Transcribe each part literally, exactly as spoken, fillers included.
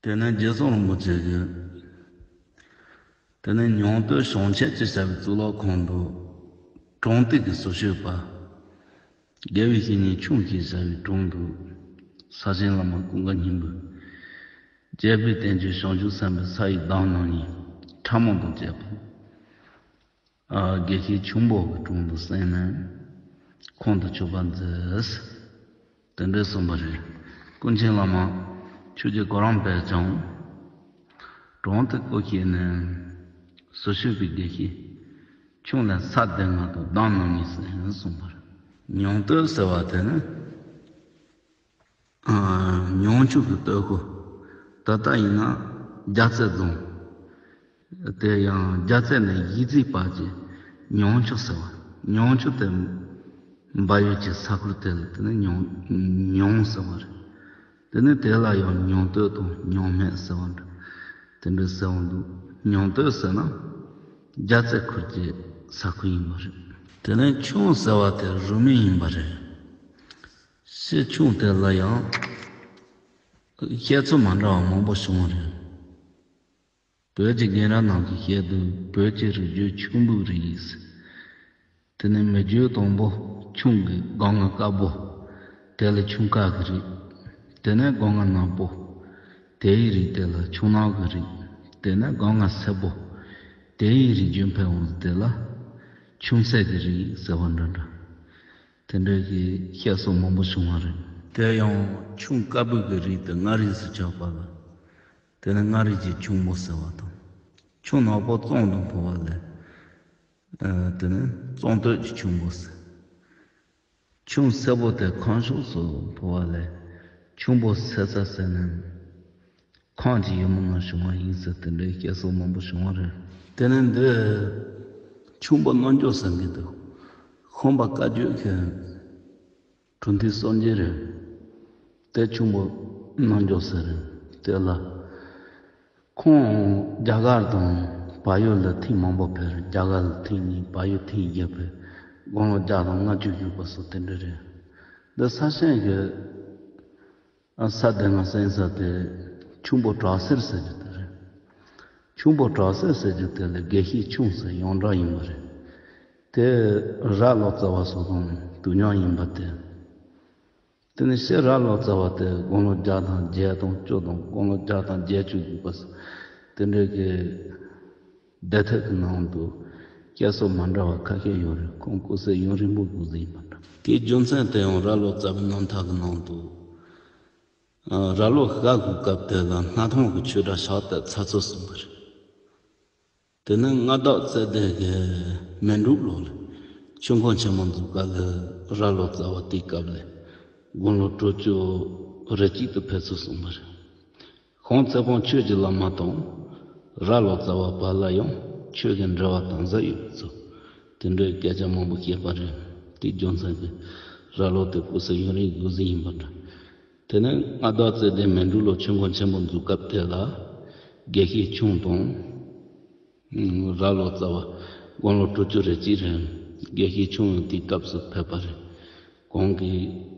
དེ་ནས་རྗེ་ཙོང་རིན་པོ་ཆེ་གིས། དེ་ནས་ཉུང་སྟོད་བྱང་ཆེན་ཅེས་བྱ་བའི་གཙུག་ལག་ཁང་དུ། གྲོང་སྡེ་གི་ཟུར་ཞུགས་པ། དགེ་བའི་བཤེས་གཉེན་ཁྱུང་ཞེས་བྱ་བའི་དྲུང་དུ། ས་ཆེན་བླ་མ་ཀུན་དགའ་སྙིང་པོས། རྒྱལ་པོའི་བསྟན་བཅོས་བྱང་ཆུབ་སེམས་དཔའི་ས་ཡི་གདམས་གནང་ནས་ཕྲ་མོ་དང་བཅས་པ། ཨ། དགེ་བཤེས་ཁྱུང་པོ་གི་དྲུང་དུ་གསན་ནས་ཁོང་དུ་ཆུད་པར་མཛད། དེ་འདྲ་གསུངས་པ་རེད། ཀུན་མཁྱེན་བླ་མ། ཁྱོད་ཀྱིས་གོ་རིམ་བྱས་ཀྱང་། གྲོང་དེ་སྐོར་བྱས་ནས་ཟུར་ཞུགས་པའི་དགེ་བཤེས་ཁྱུང་ལ་ས་སྡེ་ལྔ་དང་གདམས་གནང་ནས་གསན་གསུངས་པ་རེད། ཉུང་སྟོད་ཟེར་བ་དེ་ནི། ཉུང་ཆུ་གི་སྟོད་གོ། ད་ལྟ་ཡིན་ན་རྒྱལ་རྩེ་རྫོང་། དེ་ཡང་རྒྱལ་རྩེ་ནས་གཞིས་རྩེ་བར་གྱི་ཉུང་ཆུ་ཟེར་བ། ཉུང་ཆུ་དེ་འབབ་ཡུལ་གྱི་ས་ཁུལ་དེ་ལ་དེ་ནི་ཉུང་ཉུང་ཟེར་བ་རེད། དེ་ནི་དེ་ལ་ཡང་ཉུང་སྟོད་དང་ཉུང་སྨད་ཟེར་བ་འདྲ། དེ་འདྲ་ཟེར་བ་འདུག་ཉུང་སྟོད་ཟེར་ན་རྒྱལ་རྩེ་ཁུལ་གྱི་ས་ཁུལ་ཡིན་པ་རེད། དེ་ནི་ཁྱུང་ཟེར་བ་དེ་རུས་མིང་ཡིན་པ་རེད། སྤྱིར་ཁྱུང་དེ་ལ་ཡང་བཤད་ཚུལ་མ་འདྲ་བ་མང་པོ་བྱུང་བ་རེད། བོད་ཀྱི་རྒན་རབས་རྣམས་ཀྱིས་བཤད་དུས་བོད་ཀྱི་རིགས་རྒྱུད་ཁྱུང་པོའི་རིགས། དེ་ནས་མི་རྒྱུད་དང་པོ་ཁྱུང་གི་སྒང་ང་དཀར་པོ། དེ་ལ་ཁྱུང་དཀར་གྱི་རིགས། དེ་ནས་སྒང་ང་ནག་པོ། དེའི་རིགས་དེ་ལ་ཁྱུང་ནག་གི་རིགས། དེ་ནས་སྒང་ང་སེར་པོ། དེའི་རིགས་རྒྱུད་འཕེལ་འོང་དེ་ལ་ཁྱུང་སེར་གྱི་རིགས་ཟེར་བ་འདྲ་འདྲ། དེ་འདྲ་གི་བཤད་སྲོལ་མང་པོ་བྱུང་བ་རེད། དེ་ཡང་ཁྱུང་དཀར་པོའི་གི་རིགས་དེ་མངའ་རིས་སུ་ཆགས་པ་ལ། དེ་ནི་མངའ་རིས་ཀྱི་ཁྱུང་པོ་ཟེར་བ་དང་། ཁྱུང་ནག་པོ་གཙང་དུ་འཕོ་བ་ལས། ཨ། དེ་ནི་གཙང་སྟོད་ཀྱི་ཁྱུང་པོ་ཟེར། ཁྱུང་སེར་པོ་དེ་ཁམས་ཕྱོགས་སུ་འཕོ་བ་ལས། ཁྱུང་པོ་སེར་ཚ་ཟེར་ནས། ཁམས་ཀྱི་ཡུལ་མི་ནང་བྱུང་བ་ཡིན་ཟེར་དེ་འདྲའི་བཤད་སྲོལ་མང་པོ་བྱུང་བ་རེད། དེ་ནས་འདི་ཁྱུང་པོ་རྣམ་འགྱུར་ཟེར་མཁན་དེ་ཤངས་པ་བཀའ་བརྒྱུད་ཀྱི་གྲུབ་མཐའི་སངས་རྒྱས་རེད། དེ་ཁྱུང་པོ་རྣམ་འགྱུར་ཟེར་རེད། དེ་ལ་ཁོང་རྒྱ་གར་དང་བལ་ཡུལ་ལ་ཐེངས་མང་པོ་ཕེབས་རེད། རྒྱ་གར་ལ་ཐེངས་གཉིས། བལ་ཡུལ་ཐེངས་བརྒྱད་ཕེབས། དགུང་ལོ་བརྒྱ་དང་ལྔ་བཅུ་བཞུགས་པ་སོགས་དེ་འདྲ་རེད། འདི་ས་ཆེན་གྱི་ས་སྡེ་ལྔ་གསན་ས་དེ་ཁྱུང་པོ་བྲག་སེར་ཟེར་རྒྱུ་དེ་རེད། ཁྱུང་པོ་བྲག་སེར་ཟེར་རྒྱུ་དེ་ལ་དགེ་བཤེས་ཁྱུང་ཟེར་ཡོངས་གྲགས་ཡིན་པ་རེད། དེ་རྭ་ལོ་ཙཱ་བ་སོགས་དང་དུས་མཉམ་ཡིན་པ་དེ། དེ་ནས་སྤྱིར་རྭ་ལོ་ཙཱ་བ་དེ་དགུང་ལོ་བརྒྱ་དང་བརྒྱད་དང་བཅུ་དང་དགུང་ལོ་བརྒྱ་དང་བརྒྱད་ཅུ་བཞུགས་པ་དེ་འདྲའི་གི་སྡེ་ཐེག་གི་ནང་དུ་བཤད་སྲོལ་མ་འདྲ་བ་ཁ་ཤས་ཡོད་རེད། ཁོང་སྐུ་ཚེ་ཡུན་རིང་པོ་དགོས་ཟིན་པ་འདྲ། དེའི་རྒྱུ་མཚན་དེ་ཡང་རྭ་ལོ་ཙཱ་བའི་རྣམ་ཐར་གྱི་ནང་དུ། ཨ། རྭ་ལོ་ཤར་དགུ་སྐབས་དེ་ལ་སྣར་ཐང་གི་ཆོས་གྲྭ་ཕྱག་བཏབ་ཚར་ཚར་གསུངས་པ་རེད། དེ་ནས་མངའ་བདག་ཙནྡན་གྱིས་མཎྜལ་ལོ་ལ་ཆོས་ཁང་ཆེན་མོ་འཛུགས་སྐབས་ལ་རྭ་ལོ་ཙཱ་བ་དེའི་སྐབས་ལ་དགུང་ལོ་དྲུག་ཅུ་རེ་གཅིག་ཏུ་ཕེབས་ཚུལ་གསུངས་པ་རེད། ཤངས་ཚེ་དཔག་ཆོས་ཀྱི་བླ་མ་དང་རྭ་ལོ་ཙཱ་བ་བར་ལ་ཡང་ཆོས་ཀྱི་འབྲེལ་བ་དམ་ཟབ་ཡོད་པའི་ཚུལ་དེ་འདྲའི་སྐད་ཆ་མང་པོ་བཤད་པ་རེད། དེའི་རྒྱུ་མཚན་གྱིས་རྭ་ལོ་དེ་སྐུ་ཚེ་ཡུན་རིང་དགོས་ཟིན་ཡིན་པ་འདྲ། དེ་ནས་མངའ་བདག་ཙནྡན་མཎྜལ་ལོ་ཆོས་ཁང་ཆེན་པོ་འཛུགས་སྐབས་དེ་ལ་དགེ་བཤེས་ཁྱུང་དང་། རྭ་ལོ་ཙཱ་བ་དགུང་ལོ་དྲུག་ཅུ་རེ་གཅིག་རེད། དགེ་བཤེས་ཁྱུང་ཡང་དེའི་སྐབས་སུ་ཕེབས་པ་རེད། གོང་གི་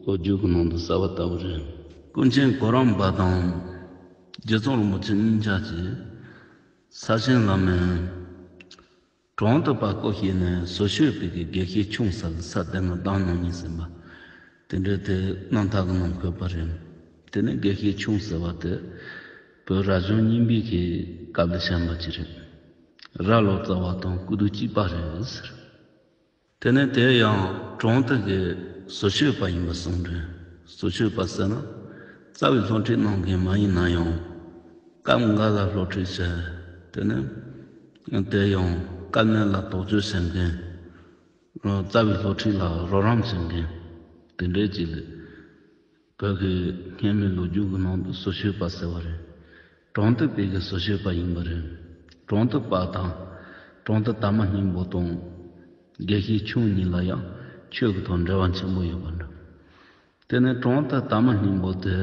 ལོ་རྒྱུས་ཀྱི་ནང་དུ་གསལ་བ་ལྟ་བུ་རེད། ཀུན་མཁྱེན་གོ་རམས་པ་དང་རྗེ་ཙོང་རིན་པོ་ཆེ་གཉིས་ཆ་གིས་ས་ཆེན་བླ་མའི་གྲོང་དུ་པ་སྐོར་བྱས་ནས་ཟུར་ཞུགས་པའི་གི་དགེ་བཤེས་ཁྱུང་ཟེར་ས་དེ་ནས་གདམས་གནང་ནས་ཟིན་པ། དེ་འདྲའི་དེ་རྣམ་ཐར་གྱི་ནང་འཁོད་པ་རེད། དེ་ནས་དགེ་བཤེས་ཁྱུང་ཟེར་བ་དེ་བོད་རབ་བྱུང་གཉིས་པའི་གི་སྐབས་ལ་བྱོན་པ་ཅིག་རེད། རྭ་ལོ་ཙཱ་བ་དང་སྐུ་དུས་གཅིག་པ་རེད་ཟེར། དེ་ནས་དེ་ཡང་གྲོང་དུ་གི་ཟུར་ཞུགས་པ་ཡིན་པ་གསུངས་རེད། ཟུར་ཞུགས་པ་ཟེར་ན་རྩ་བའི་སློབ་ཁྲིད་གནང་མཁན་མ་ཡིན་ན་ཡང་སྐབས་འགའ་ལ་སློབ་ཁྲིད་བྱས། དེ་ནས་དེ་ཡང་སྐབས་སྨད་ལ་དོགས་གཅོད་བྱེད་མཁན། རྩ་བའི་སློབ་ཁྲིད་ལ་རོགས་རམ་བྱེད་མཁན་དེ་འདྲའི་ཅིག་ལས། བོད་ཀྱི་སྔ་མའི་ལོ་རྒྱུས་ཀྱི་ནང་དུ་ཟུར་ཞུགས་པ་ཟེར་བ་རེད། གྲོང་སྡེ་པའི་གི་ཟུར་ཞུགས་པ་ཡིན་པ་རེད། གྲོང་སྡེ་པ་དང་གྲོང་སྡེ་དར་མ་སྙིང་པོ་དང་དགེ་བཤེས་ཁྱུང་གཉིས་ལ་ཡང་ཆོས་ཀྱི་ཐོག་འབྲེལ་བ་ཆེན་པོ་ཡོད་པ་འདྲ། དེ་ནས་གྲོང་སྡེ་དར་མ་སྙིང་པོ་དེ།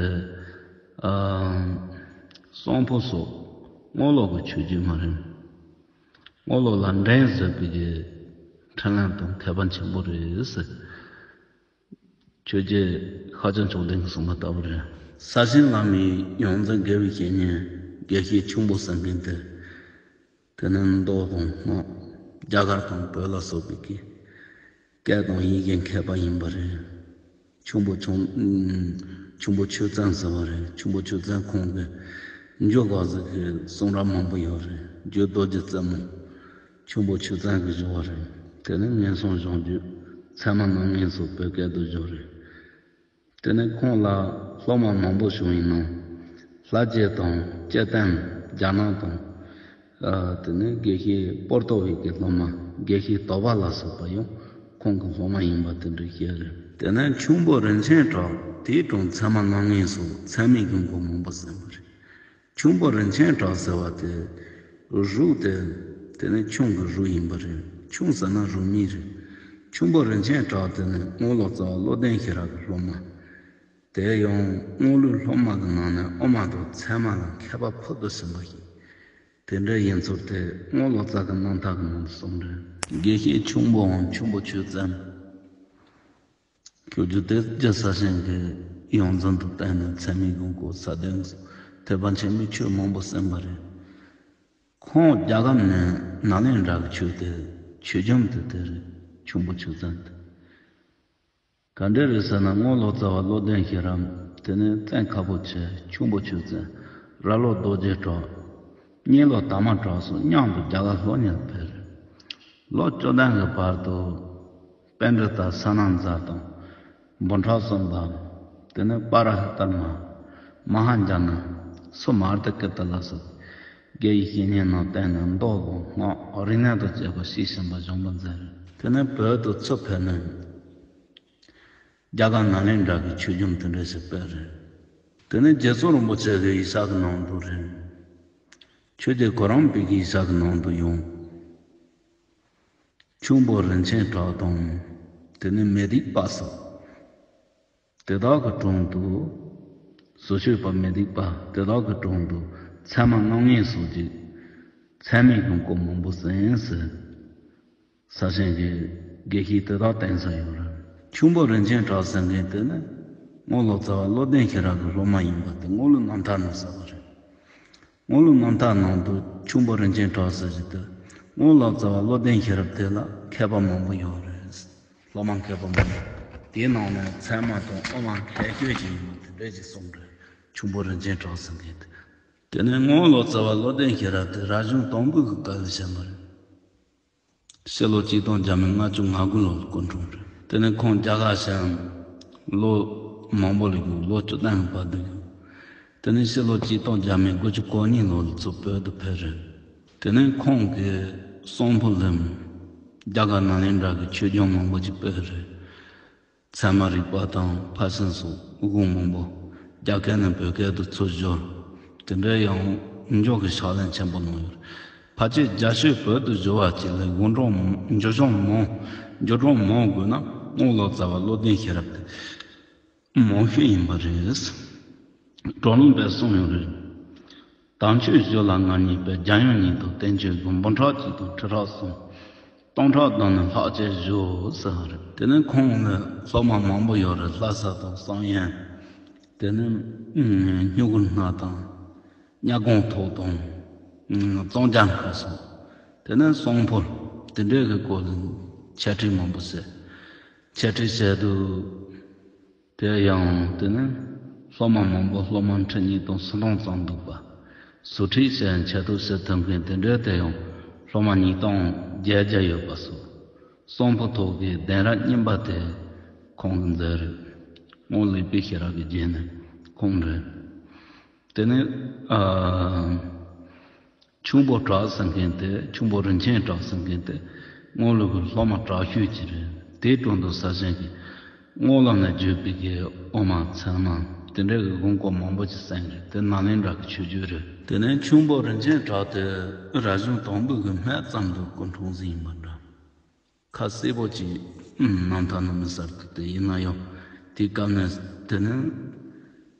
ཨ། གསང་ཕུ་སོགས་རྔོག་ལོག་གི་ཆོས་བརྒྱུད་མ་རེད། རྔོག་ལོག་ལ་འགྲན་བཟོད་པའི་གི་འཕྲིན་ལས་དང་མཁས་པ་ཆེན་པོ་རེད་ཟེར། ཆོས་རྗེ་ཤཱཀྱ་མཆོག་ལྡན་གྱིས་གསུངས་པ་ལྟ་བུ་རེད། ས་ཆེན་བླ་མའི་ཡོངས་འཛིན་དགེ་བའི་བཤེས་གཉེན་དགེ་བཤེས་ཆུང་པོ་ཟེར་མཁན་དེ། དེ་ནས་མདོ་དང་སྔགས། རྒྱ་གར་དང་བོད་ལ་སོགས་པའི་གི་སྐད་དང་ཡི་གེ་མཁས་པ་ཡིན་པ་རེད། ཆུང་པོ་ཆུང་། ཨུམ། ཆུང་པོ་ཆོས་བཙན་ཟེར་བ་རེད། ཆུང་པོ་ཆོས་བཙན་ཁོང་གི་མཇུག་ག་ཟིག་གི་གསུང་རབ་མང་པོ་ཡོད་རེད། རྒྱུད་རྡོ་རྗེ་རྩེ་མོ་ཆུང་པོ་ཆོས་བཙན་གི་བཞུགས་པ་རེད། དེ་ནས་ངན་སོང་གཞོགས་རྒྱུད་ཚད་མ་རྣམ་ངེས་སོགས་བོད་སྐད་དུ་བསྒྱུར་རེད། དེ་ནས་ཁོང་ལ་སློབ་མ་མང་པོ་བྱུང་ཡིན་ནོ། ལྷ་རྗེ་དང་། སྐྱེ་བརྟན། རྒྱ་ནག་དང་། ཨ། དེ་ནས་དགེ་བཤེས་པོར་ཏོ་ཝི་གི་སློབ་མ་དགེ་བཤེས་དོ་བ་ལ་སོགས་པ་ཡང་ཁོང་གི་སློབ་མ་ཡིན་པ་དེ་འདྲ་བཤད་རེད། དེ་ནས་ཁྱུང་པོ་རིན་ཆེན་གྲགས། དེའི་དྲུང་ཚད་མ་རྣམ་ངེས་སོགས་ཚད་མའི་དགོངས་སྐོར་མང་པོ་གསན་པ་རེད། ཁྱུང་པོ་རིན་ཆེན་གྲགས་ཟེར་བ་དེ་རུས་དེ། དེ་ནི་ཁྱུང་གི་རུས་ཡིན་པ་རེད། ཁྱུང་ཟེར་ན་རུས་མིང་རེད། ཁྱུང་པོ་རིན་ཆེན་གྲགས་དེ་ནི་རྔོག་ལོ་ཙཱ་བ་བློ་ལྡན་ཤེས་རབ་ཀྱི་སློབ་མ། དེ་ཡང་རྔོག་ལོའི་སློབ་མ་གི་ནང་ནས་དབུ་མ་དང་ཚད་མ་ལ་མཁས་པ་ཕུལ་དུ་ཕྱིན་པ་ཞིག་དེ་འདྲ་ཡིན་ཚུལ་དེ་རྔོག་ལོ་ཙཱ་གི་རྣམ་ཐར་གྱི་ནང་དུ་གསུངས་རེད། དགེ་བཤེས་ཁྱུང་པོའམ་ཁྱུང་པོ་ཆོས་བཙན། ཁྱོད་རྒྱུད་སྡེ་བརྒྱུད་ས་ཆེན་གྱི་ཡོངས་འཛིན་དུ་བསྟེན་ནས་ཚད་མའི་དགོངས་སྐོར་ས་སྟེང་ཐེག་པ་ཆེན་པོའི་ཆོས་མང་པོ་གསན་པ་རེད། ཁོང་རྒྱ་གར་ནས་ནཱ་ལེནྡྲ་གི་ཆོས་དེ་ཆོས་རྒྱུན་དུ་དེ་རེད། ཁྱུང་པོ་ཆོས་བཙན་དེ། ག་འདྲ་རེད་ཟེར་ན། རྔོག་ལོ་ཙཱ་བ་བློ་ལྡན་ཤེས་རབ། དེ་ནས་བཙན་ཁ་པོ་ཆེ། ཁྱུང་པོ་ཆོས་བཙན། ར་ལོ་རྡོ་རྗེ་གྲགས། གཉེན་ལོ་དར་མ་གྲགས་སོགས་མཉམ་དུ་རྒྱ་གར་སློབ་གཉེར་ཕེབས་རེད། ལོ་བཅུ་གྲངས་ཀྱི་བར་དུ་པཎྜི་ཏ་ས་ནཱ་ཛ་དང་། འབུམ་ཕྲག་གསུམ་པ། དེ་ནས་པཱ་ར་ཧི་ཏ་མ། མ་ཧཱ་ཛྙཱ་ན། སུ་མར་ཏི་ཀི་ཏ་ལ་སོགས་དགེ་བའི་བཤེས་གཉེན་རྣམས་བསྟེན་ནས་མདོ་དང་སྔགས་རིག་གནས་དང་བཅས་པ་ཤེས་བཞིན་པ་གཞོན་པ་མཛད་རེད། དེ་ནས་བོད་དུ་ཚུར་ཕེབས་ནས་རྒྱ་གར་ནཱ་ལེནྡྲ་གི་ཆོས་རྒྱུན་དེ་འདྲ་ཞིག་སྤེལ་རེད། དེ་ནས་རྗེ་བཙུན་རིན་པོ་ཆེ་གི་ཡིག་ཆ་གི་ནང་དུ་རེད། ཆོས་རྗེ་གུ་རམ་པའི་གི་ཡིག་ཆ་གི་ནང་དུ་ཡང་། ཁྱུང་པོ་རིན་ཆེན་གྲགས་དང་། དེ་ནས་མེ་སྡིག་པ་སོགས། དེ་དག་གི་དྲུང་དུ། ཟུར་ཤོད་པ་མེ་སྡིག་པ་དེ་དག་གི་དྲུང་དུ་ཚད་མ་རྣམ་ངེས་སོགས་ཀྱི་ཚད་མའི་དགོངས་སྐོར་མང་པོ་གསན་ཟེར། ས་ཆེན་གྱི་དགེ་བཤེས་དེ་དག་བསྟེན་ས་ཡོད་རེད། ཁྱུང་པོ་རིན་ཆེན་གྲགས་ཟེར་མཁན་དེ་ནི་རྔོག་ལོ་ཙཱ་བ་བློ་ལྡན་ཤེས་རབ་ཀྱི་སློབ་མ་ཡིན་པ་དེ་རྔོག་ལོའི་རྣམ་ཐར་ནང་གསལ་བ་རེད། རྔོག་ལོའི་རྣམ་ཐར་ནང་དུ་ཁྱུང་པོ་རིན་ཆེན་གྲགས་ཟེར་གྱི་དེ། རྔོག་ལོ་ཙཱ་བ་བློ་ལྡན་ཤེས་རབ་དེ་ལ་མཁས་པ་མང་པོ་ཡོད་རེད། སློབ་མ་མཁས་པ་མང་པོ། དེའི་ནང་ནས་ཚད་མ་དང་དབུ་མ་མཁས་ཤོས་ཅིག་ཡིན་པ་དེ་འདྲ་ཅིག་གསུངས་རེད། ཁྱུང་པོ་རིན་ཆེན་གྲགས་ཟེར་མཁན་དེ། དེ་ནས་རྔོག་ལོ་ཙཱ་བ་བློ་ལྡན་ཤེས་རབ་དེ་རབ་བྱུང་དང་པོའི་གི་སྐབས་ལ་བྱོན་པ་རེད། ཕྱི་ལོ་ཆིག་སྟོང་བརྒྱ་མེད་ལྔ་བཅུ་ང་དགུ་ལོར་སྐུ་འཁྲུངས་རེད། དེ་ནས་ཁོང་རྒྱ་གར་ཞིང་ལོ་མང་པོ་ལ་བཞུགས། ལོ་བཅུ་གྲངས་བར་དུ་བཞུགས། དེ་ནས་ཕྱི་ལོ་ཆིག་སྟོང་བརྒྱ་མེད་དགུ་བཅུ་གོ་གཉིས་ལོ་ལ་ཚུར་བོད་དུ་ཕེབས་རེད། དེ་ནས་ཁོང་གིས་གསུང་ཕུ་ལུན། རྒྱ་གར་ནཱ་ལེནྡྲ་གི་ཆོས་རྒྱུན་མང་པོ་ཅིག་སྤེལ་རེད། ཚད་མ་རིག་པ་དང་ཕར་ཕྱིན་སོགས་དབུ་མང་པོ་རྒྱ་སྐད་ནས་བོད་སྐད་དུ་ཚུར་བསྒྱུར། དེ་འདྲའི་ཡང་འཇོག་གི་ཕྱག་ལེན་ཆེན་པོ་གནང་ཡོད། ཕལ་ཆེར་རྒྱ་ཆོས་བོད་དུ་བསྒྱུར་བ་ཅིག་ལ་འགྱུར་ལྡོག་མང་འགྱུར་ལྡོག་མང་འགྱུར་ལྡོག་མང་དགོས་ན་རྔོག་ལོ་ཙཱ་བ་བློ་ལྡན་ཤེས་རབ་དེ་མང་ཤོས་ཡིན་པ་རེད། གྲོ་ལུང་པས་གསུངས་ཡོད་རེད། དམ་ཆོས་བཞི་ལ་མངའ་བརྙེས་པའི། རྒྱལ་ཡུམ་ཉིད་དང་བསྟན་བཅོས་དགུ། འབུམ་ཕྲག་གཅིག་དང་ཁྲི་ཕྲག་གསུམ། སྟོང་ཕྲག་བདུན་ནི་ལྷག་བཅས་བཞུགས་ཟེར་བ་རེད། དེ་ནས་ཁོང་ལ་སློབ་མ་མང་པོ་ཡོད་རེད། ལྷ་ས་དང་བསམ་ཡས། དེ་ནས་སྨྱུ་གུ་སྣ་དང་། གཉའ་གོང་ཐོག་དང་། གཙང་རྒྱ་མཁར་སོགས། དེ་ནས་གསུང་ཕུ། དེ་འདྲའི་གི་སྐོར་ལ་འཆད་ཁྲིད་མང་པོ་བྱས། འཆད་ཁྲིད་བྱས་དུས། དེ་ཡང་དེ་ནས་སློབ་མ་མང་པོ་སློབ་མ་ཁྲི་གཉིས་སྟོང་སུམ་སྟོང་ཙམ་འདུག་པ། ཟུར་ཁྲིད་བྱས་འཆད་ཐོས་བྱེད་ཐུབ་མཁན་དེ་འདྲའི་དེ་ཡང་སློབ་མ་ཉིས་སྟོང་བརྒྱད་བརྒྱ་ཡོད་པ་སོགས། གསུང་ཕུ་ཐོག་གི་གདན་རབས་རྙིང་པ་དེ་ཁོང་གིས་མཛད་རེད། རྔོག་ལེགས་པའི་ཤེས་རབ་ཀྱི་རྒྱན་ནི་ཁོང་རེད། དེ་ནས་ཨ། ཁྱུང་པོ་གྲགས་ཟེར་མཁན་དེ། ཁྱུང་པོ་རིན་ཆེན་གྲགས་ཟེར་མཁན་དེ་རྔོག་ལོ་གི་སློབ་མ་དྲག་ཤོས་ཅིག་རེད། དེའི་དྲུང་དུ་ས་ཆེན་གྱི་རྔོག་ལོ་ནས་བརྒྱུད་པའི་གི་དབུ་མ་ཚད་མ་དེ་འདྲའི་གི་དགོངས་སྐོར་མང་པོ་ཅིག་གསན་རེད། དེ་ནཱ་ལེནྡྲ་གི་ཆོས་བརྒྱུད་རེད། དེ་ནས་ཁྱུང་པོ་རིན་ཆེན་གྲགས་དེ་རབ་བྱུང་དང་པོའི་གི་སྨད་ཙམ་དུ་སྐུ་འཁྲུངས་ཟིན་ཡིན་པ་འདྲ། ཁ་གསལ་པོ་ཅིག་རྣམ་ཐར་ནང་མི་གསལ་འདུག་དེ་ཡིན་ན་ཡང་དེའི་སྐབས་ནས་དེ་ནས་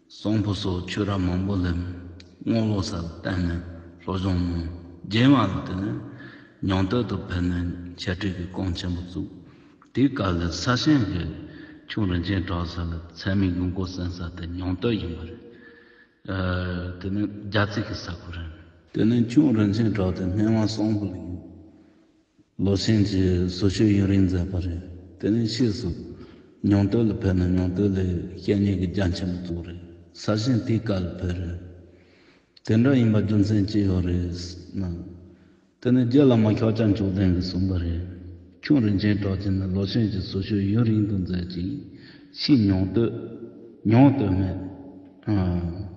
གསུང་ཕུ་སོགས་ཆོས་རབ་མང་པོ་ལས་རྔོག་ལོ་ས་ལ་བསྟེན་ནས་སློབ་སྦྱོང་གནང་། རྗེས་མ་ལ་དེ་ནས་ཉང་སྟོད་དུ་ཕེབས་ནས་འཆད་ཁྲིད་ཀྱི་ཁོངས་ཆེན་པོ་བཙུགས། དེའི་སྐབས་ལ་ས་ཆེན་གྱི་ཁྱུང་རིན་ཆེན་གྲགས་ས་ལ་ཚད་མའི་དགོངས་སྐོར་གསན་ས་དེ་ཉང་སྟོད་ཡིན་པ་རེད། ཨ། དེ་ནི་རྒྱ་རྩིས་ཀྱི་ས་ཁུལ་རེད། དེ་ནི་ཁྱུང་རིན་ཆེན་གྲགས་དེ་སྨན་དབང་གསང་ཕུ་ལ་ཡོད། ལོ་ཆེན་གྱིས་ཟུར་ཞུགས་ཡུན་རིང་མཛད་པ་རེད། དེ་ནི་ཕྱིས་སུ་ཉུང་སྟོད་ལ་ཕེབས་ནས་ཉུང་སྟོད་ལ་བཤེས་གཉེན་གྱི་རྒྱ་ཆེན་པོ་བཙུགས་རེད། ས་ཞིང་དེའི་བཀའ་ལ་ཕེབས་རེད། དེ་འདྲ་ཡིན་པ་རྒྱུ་མཚན་ཅི་ཡོད་རེད་ན། དེ་ནི་རྗེ་བླ་མ་ཤཱཀྱ་མཆོག་ལྡན་གྱིས་གསུངས་པ་རེད། ཁྱུང་རིན་ཆེན་གྲགས་ཀྱིས་ནི་ལོ་ཆེན་གྱིས་ཟུར་ཞུགས་ཡུན་རིང་དུ་མཛད་ཅིང་ཕྱིས་ཉུང་སྟོད། ཉུང་སྟོད་སྨད། ཨ།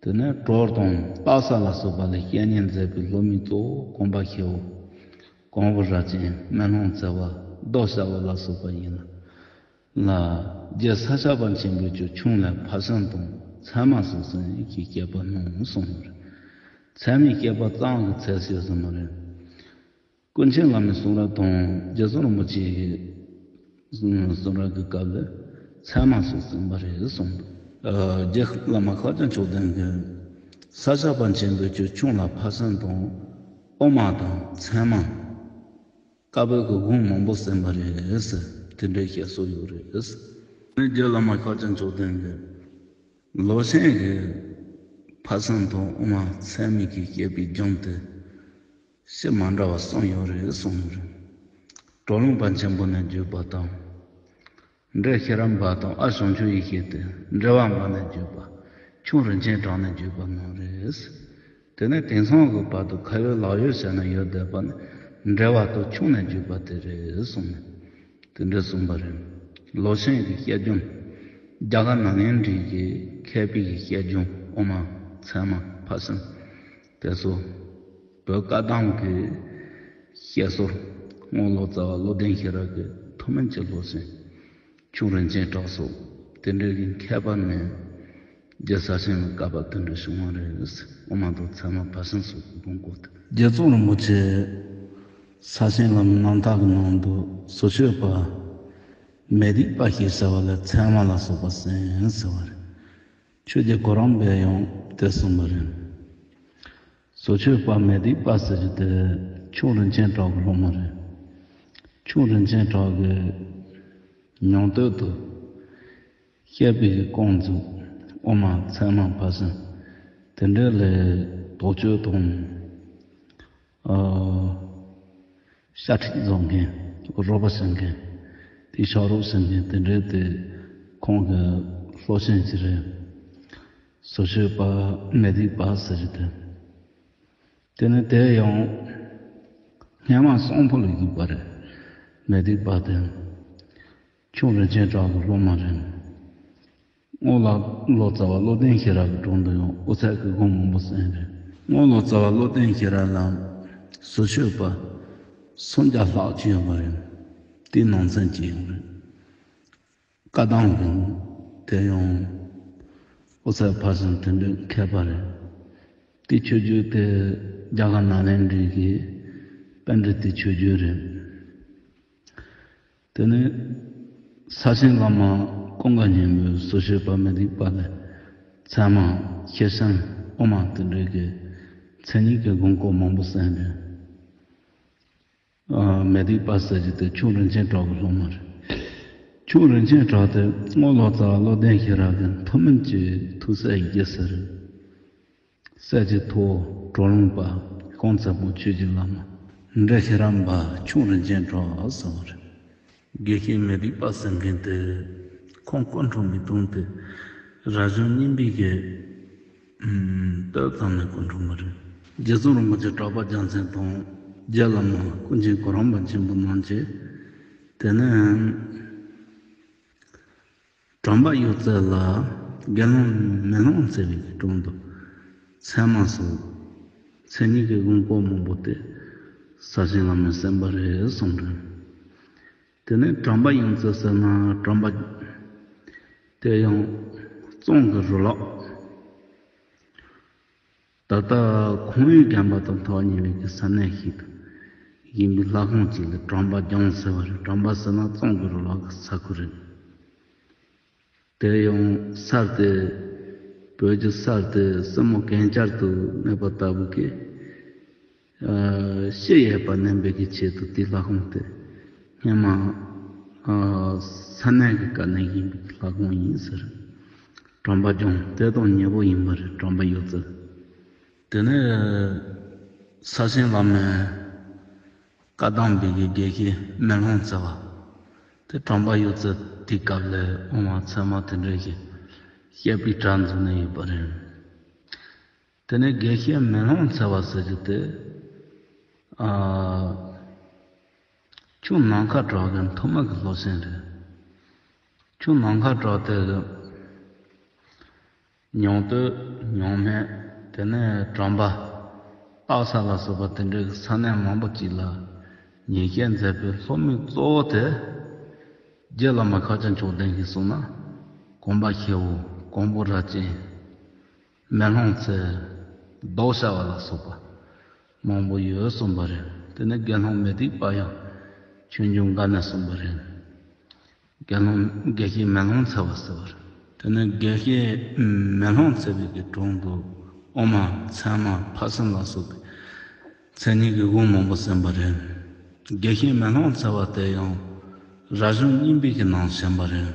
དེ་ནས་གྲོར་དང་སྟག་ཚང་ལ་སོགས་པ་ལ་བཤེས་གཉེན་མཛད་པའི་སློབ་མའི་གཙོ་བོ་གོང་པ་ཤེའུ། གོང་བུ་རྭ་ཅན། སྨན་ལྷུང་ཚེ་བ། རྡོ་ཤ་བ་ལ་སོགས་པ་ཡིན་ལ། རྗེ་ས་སྐྱ་པཎ་ཆེན་པོས་ཀྱང་ཁྱུང་ལ་ཕ་སེང་དང་ཚལ་མ་སོགས་སེང་གི་བཤད་པ་སྣང་གསུངས་པ་རེད། ཚལ་མའི་བཤད་པ་གཙང་གི་ཚལ་ཞེས་གསུངས་པ་རེད། ཀུན་མཁྱེན་བླ་མའི་གསུང་རབ་དང་རྗེ་བཙུན་རིན་པོ་ཆེའི་གསུང་རབ་ཀྱི་སྐབས་ལ་ཚལ་མ་སོགས་གསུངས་པ་རེད་གསུངས་འདུག་ཨ། རྗེ་བླ་མ་ཤཱཀྱ་མཆོག་ལྡན་གྱིས་ས་སྐྱ་པཎ་ཆེན་པོས་ཀྱང་ཁྱུང་ལ་ཕ་སེང་དང་ཨོ་མ་དང་ཚལ་མ། བཀའ་པོད་ཀྱི་དགོངས་མང་པོ་གསན་པ་རེད་ཟེར། དེ་འདྲའི་བཤད་སྲོལ་ཡོད་རེད་ཟེར། རྗེ་བླ་མ་ཤཱཀྱ་མཆོག་ལྡན་གྱིས་ལོ་ཆེན་གྱིས་ཕ་སེང་དང་ཨོ་མ་ཚལ་མ་གི་བཤད་པའི་རྒྱུན་དེ་ཞེས་མ་འདྲ་བ་གསུངས་ཡོད་རེད་གསུངས་ཡོད་རེད། གྲོ་ལུང་པ་ཆེན་པོ་ནས་བརྒྱུད་པ་དང་། འབྲེ་ཤེས་རབ་འབའ་དང་ཨ་བྱང་ཆུབ་ཡེ་ཤེས་ཏེ་འགྲེལ་པ་འབའ་ནས་བརྒྱུད་པ། ཁྱུང་རིན་ཆེན་གྲགས་ནས་བརྒྱུད་པ་རྣམས་རེད། དེ་ནས་དེང་སང་གི་བར་དུ་ཁ་ཡོད་ལག་ཡོད་བྱས་ན་ཡོད་བསྡད་པ་ནི་འགྲེལ་པ་དང་ཁྱུང་ནས་བརྒྱུད་པ་དེ་རེད་གསུངས་ནས། དེ་འདྲ་གསུངས་པ་རེད། ལོ་ཆེན་གྱི་བཤད་རྒྱུན། རྒྱ་གར་ནཱ་ལེནྡྲའི་གི་མཁས་པའི་གི་བཤད་རྒྱུན་ཨོ་མ་ཚལ་མ་ཕ་སེང་། དེ་ཚོ་བོད་བཀའ་གདམས་ཀྱི་བཤད་སྲོལ། སྔོན་ལོ་ཙཱ་བ་བློ་ལྡན་ཤེས་རབ་ཀྱི་ཐུན་མིན་གྱི་སློབ་ཚན། ཁྱུང་རིན་ཆེན་གྲགས་སོགས་དེ་འདྲའི་གི་མཁས་པ་ནས་རྒྱལ་ས་ཆེན་ལ་བཀའ་པ་དེ་འདྲ་བྱུང་བ་རེད། ཨོ་མ་དང་ཚལ་མ་ཕ་སེང་སོགས་ཀྱི་དགོངས་སྐོར་དེ། རྗེ་བཙུན་རིན་པོ་ཆེ་ས་ཆེན་བླ་མའི་རྣམ་ཐར་གྱི་ནང་དུ་ཟུར་ཞུགས་པ་མེ་སྡིག་པ་ཞེས་བྱ་བ་ལ་ཚལ་མ་ལ་སོགས་པ་གསན་ཟེར་བ་རེད། ཆོས་རྗེ་གོ་རམས་པས་ཡང་དེ་གསུངས་པ་རེད། ཟུར་ཞུགས་པ་མེ་སྡིག་པ་ཟེར་རྒྱུ་དེ་ཁྱུང་རིན་ཆེན་གྲགས་ཀྱི་སློབ་མ་རེད། ཁྱུང་རིན་ཆེན་གྲགས་ཀྱིས་ཉུང་སྟོད་དུ་བཤད་པའི་ཀོང་ཙུ་ཨོ་མ་ཚལ་མ་ཕ་སེང་དེ་འདྲ་ལ་དོགས་གཅོད་དང་། ཨ། ཤ་ཁྲག་བཟོ་མཁན། རོགས་པ་བྱེད་མཁན། དེའི་ཕྱག་རོགས་བྱེད་མཁན་དེ་འདྲའི་དེ་ཁོང་གི་སློབ་ཆེན་ཅིག་རེད། ཟུར་ཞུགས་པ་མེ་སྡིག་པ་ཟེར་རྒྱུ་དེ། དེ་ནི་དེ་ཡང་སྔས་མ་གསང་ཕུ་ལ་བཞུགས་པ་རེད། མེ་སྡིག་པ་དེ། ཁྱུང་རིན་ཆེན་གྲགས་ཀྱི་སློབ་མ་རེད། སྔོན་ལ་ལོ་ཙཱ་བ་བློ་ལྡན་ཤེས་རབ་ཀྱི་དྲུང་དུ་ཡང་དབུ་ཚད་ཀྱི་དགོངས་མང་པོ་གསན་རེད། སྔོན་ལོ་ཙཱ་བ་བློ་ལྡན་ཤེས་རབ་ལ་ཟུར་ཞུགས་པ་སུམ་བརྒྱ་ལྷག་ཅིག་ཡོད་པ་རེད། དེའི་ནང་ཚན་གཅིག་ཡང་རེད། བཀའ་གདམས་ཀྱི་དེ་ཡང་དབུ་ཚད་ཕ་སེང་དེ་འདྲའི་མཁས་པ་རེད། དེའི་ཆོས་བརྒྱུད་དེ་རྒྱ་གར་ནཱ་ལེནྡྲའི་གི་པཎྜི་ཏའི་ཆོས་བརྒྱུད་རེད། དེ་ནས་ས་ཆེན་བླ་མ་ཀུན་དགའ་སྙིང་པོས་ཟུར་ཞུགས་པ་མེ་སྡིག་པ་ལ་ཚད་མ་ཤེར་ཕྱིན་དབུ་མ་དེ་འདྲའི་གི་མཚན་ཉིད་ཀྱི་དགོངས་སྐོར་མང་པོ་གསན་རེད། ཨ། མེ་སྡིག་པ་ཟེར་རྒྱུ་དེ་ཁྱུང་རིན་ཆེན་གྲགས་ཀྱི་སློབ་མ་རེད། ཁྱུང་རིན་ཆེན་གྲགས་དེ་སྔོན་ལོ་ཙཱ་བ་བློ་ལྡན་ཤེས་རབ་ཀྱི་ཐུན་མིན་གྱི་ཐུགས་སྲས་ཡི་གེ་ཟེར། སྲས་ཀྱི་ཐུ་བོ་གྲོ་ལུང་པ་ཀོང་ཚེ་པོ་ཆོས་ཀྱི་བླ་མ། འབྲེ་ཤེས་རབ་འབའ་ཁྱུང་རིན་ཆེན་གྲགས་ཟེར་བ་རེད། དགེ་བཤེས་མེ་སྡིག་པ་ཟེར་མཁན་དེ་ཁོང་སྐུ་འཁྲུངས་པའི་དུས་དེ་རབ་བྱུང་གཉིས་པའི་གི་སྟོད་ཙམ་ནས་སྐུ་འཁྲུངས་པ་རེད། རྗེ་བཙུན་རིན་པོ་ཆེ་གྲགས་པ་རྒྱལ་མཚན་དང་རྗེ་བླ་མ་ཀུན་མཁྱེན་གོ་རམས་པ་ཆེན་པོ་རྣམས་ཀྱིས་དེ་ནས། དྲན་པ་ཡོད་ཚད་ལ་དགེ་སློང་མེ་ལྷུང་ཚེ་བའི་དྲུང་དུ་ཚད་མ་སོགས་མཚན་ཉིད་ཀྱི་དགོངས་སྐོར་མང་པོ་དེ་ས་ཆེན་བླ་མས་གསན་པ་རེད་གསུངས་རེད། དེ་ནས་དྲན་པ་ཡོད་ཚད་ཟེར་ན་དྲན་པ་དེ་ཡང་གཙང་གི་རི་ལག་ད་ལྟ་ཁོར་ཡུག་ལྡན་པ་དང་ཐག་ཉེ་བའི་གི་ས་གནས་ཤིག་ཡིན་པའི་ལྷ་ཁང་ཅིག་ལ་དྲན་པ་ལྗོངས་ཟེར་བ་རེད། དྲན་པ་ཟེར་ན་གཙང་གི་རི་ལག་གི་ས་ཁུལ་རེད། དེ་ཡང་སར་དེ་བོད་ཀྱི་སར་དེ་སྲིན་མོ་གན་རྐྱལ་དུ་གནས་པ་ལྟ་བུ་གི་ཨ་ཕྱི་ཡས་པ་མནན་པའི་གི་ཆེད་དུ་དེ་ལྷ་ཁང་དེ་སྔོན་མ་ཨ་ས་གནས་ཀྱི་བཀའ་གནས་ཡིན་པའི་ལྷ་ཁང་ཡིན་ཟེར། དྲན་པ་སྦྱོང་དེ་དང་ཉེ་པོ་ཡིན་པ་རེད། དྲན་པ་ཡོད་ཚད། དེ་ནས་ས་ཆེན་བླ་མའི་བཀའ་གདམས་པའི་གི་དགེ་བཤེས་མེ་ལྷུང་འཚེ་བ་དེ་དྲན་པ་ཡོད་ཚད་དེའི་སྐབས་ལ་དབུ་མ་ཚད་མ་དེ་འདྲ་ཞིག་བཤད་པའི་གྲྭ་འཛུགས་ནས་ཡོད་པ་རེད། དེ་ནས་དགེ་བཤེས་མེ་ལྷུང་འཚེ་བ་ཟེར་རྒྱུ་དེ། ཨ། ཁྱུང་ནམ་མཁའ་གྲགས་ཀྱི་ཐོག་མ་གི་སློབ་ཚན་རེད། ཁྱུང་ནམ་མཁའ་གྲགས་དེ་ཉུང་སྟོད་ཉུང་སྨད། དེ་ནས་གྲམ་པ་ཨག་ཚ་ལ་སོགས་པ་དེ་འདྲའི་ས་གནས་མང་པོ་ཅིག་ལ་ཉན་བཤད་མཛད་པའི་སློབ་མའི་གཙོ་བོ་དེ་རྗེ་བླ་མ་ཤཱཀྱ་མཆོག་ལྡན་གྱིས་གསུངས་ན་གོམ་པ་ཤེའུ། གོང་པོ་རྭ་ཅན། མེ་ལྷུང་འཚེ། མདོག་ཤ་བ་ལ་སོགས་པ་མང་པོ་ཡོད་གསུངས་པ་རེད། དེ་ནས་དགེ་སློང་མུ་སྟེགས་པ་ཡང་ཆོས་འབྱུང་འགའ་ནས་གསུངས་པ་རེད། དགེ་སློང་དགེ་བཤེས་མེ་ལྷུང་འཚེ་བ་ཟེར་བ་རེད། དེ་ནས་དགེ་བཤེས་མེ་ལྷུང་འཚེ་བའི་གི་དྲུང་དུ་དབུ་མ་ཚད་མ་ཕར་ཕྱིན་ལ་སོགས་པའི་མཚན་ཉིད་ཀྱི་དབང་མང་པོ་གསན་པ་རེད། དགེ་བཤེས་མེ་ལྷུང་འཚེ་བ་དེ་ཡང་རབ་བྱུང་གཉིས་པའི་གི་ནང་བྱོན་པ་རེད།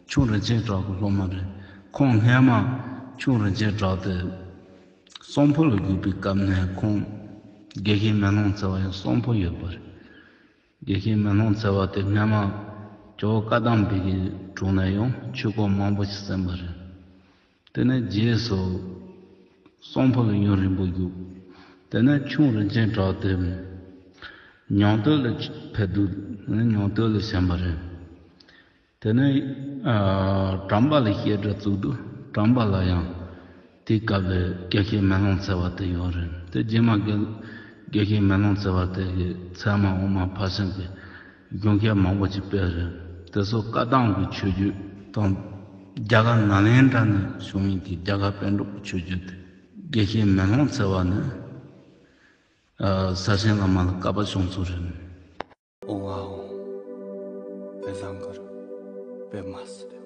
ཁྱུང་རིན་ཆེན་གྲགས་ཀྱི་སློབ་མ་རེད། ཁོང་སྔས་མ་ཁྱུང་རིན་ཆེན་གྲགས་དེ་གསང་ཕུ་ལ་བཞུགས་པའི་སྐབས་ནས་ཁོང་དགེ་བཤེས་མེ་ལྷུང་འཚེ་བ་ཡང་གསང་ཕུ་ཡོད་པ་རེད། དགེ་བཤེས་མེ་ལྷུང་འཚེ་བ་དེ་སྔས་མ་ཇོ་བོ་བཀའ་གདམས་པའི་གི་དྲུང་ནས་ཡང་ཆོས་སྐོར་མང་པོ་ཞིག་གསན་པ་རེད། དེ་ནས་རྗེས་སུ་གསང་ཕུ་ལ་ཡུན་རིང་པོ་བཞུགས། དེ་ནས་ཁྱུང་རིན་ཆེན་གྲགས་དེ་ཉང་སྟོད་ལ་ཕེབས་དུས། ཉང་སྟོད་ལ་བྱོན་པ་རེད། དེ་ནས་ཨ་གྲམ་པ་ལ་བཤད་གྲྭ་བཙུགས་དུས་གྲམ་པ་ལ་ཡང་དེའི་སྐབས་ལ་དགེ་བཤེས་མེ་ལྷུང་འཚེ་བ་དེ་ཡོད་རེད། དེ་རྗེས་མ་དགེ་དགེ་བཤེས་མེ་ལྷུང་འཚེ་བ་དེ་གིས་ཚད་མ་དབུ་མ་ཕར་ཕྱིན་གྱི་གཞུང་བཤད་མང་པོ་ཅིག་སྤེལ་རེད། དེ་ཚོ་བཀའ་གདམས་ཀྱི་ཆོས་བརྒྱུད་དང་རྒྱ་གར་ནཱ་ལེནྡྲ་ནས་བྱུང་བའི་གི་རྒྱ་གར་པཎ་གྲུབ་ཀྱི་ཆོས་བརྒྱུད་དེ། དགེ་བཤེས་མེ་ལྷུང་འཚེ་བ་ནི་ཨ་ས་ཆེན་བླ་མ་ལ་བསྐལ་པ་བྱུང་ཚུལ་རེད། ཨོ་ཨ་ཨོ། པེ་ཟང་གར། པེ་མ་སི་ཏེ།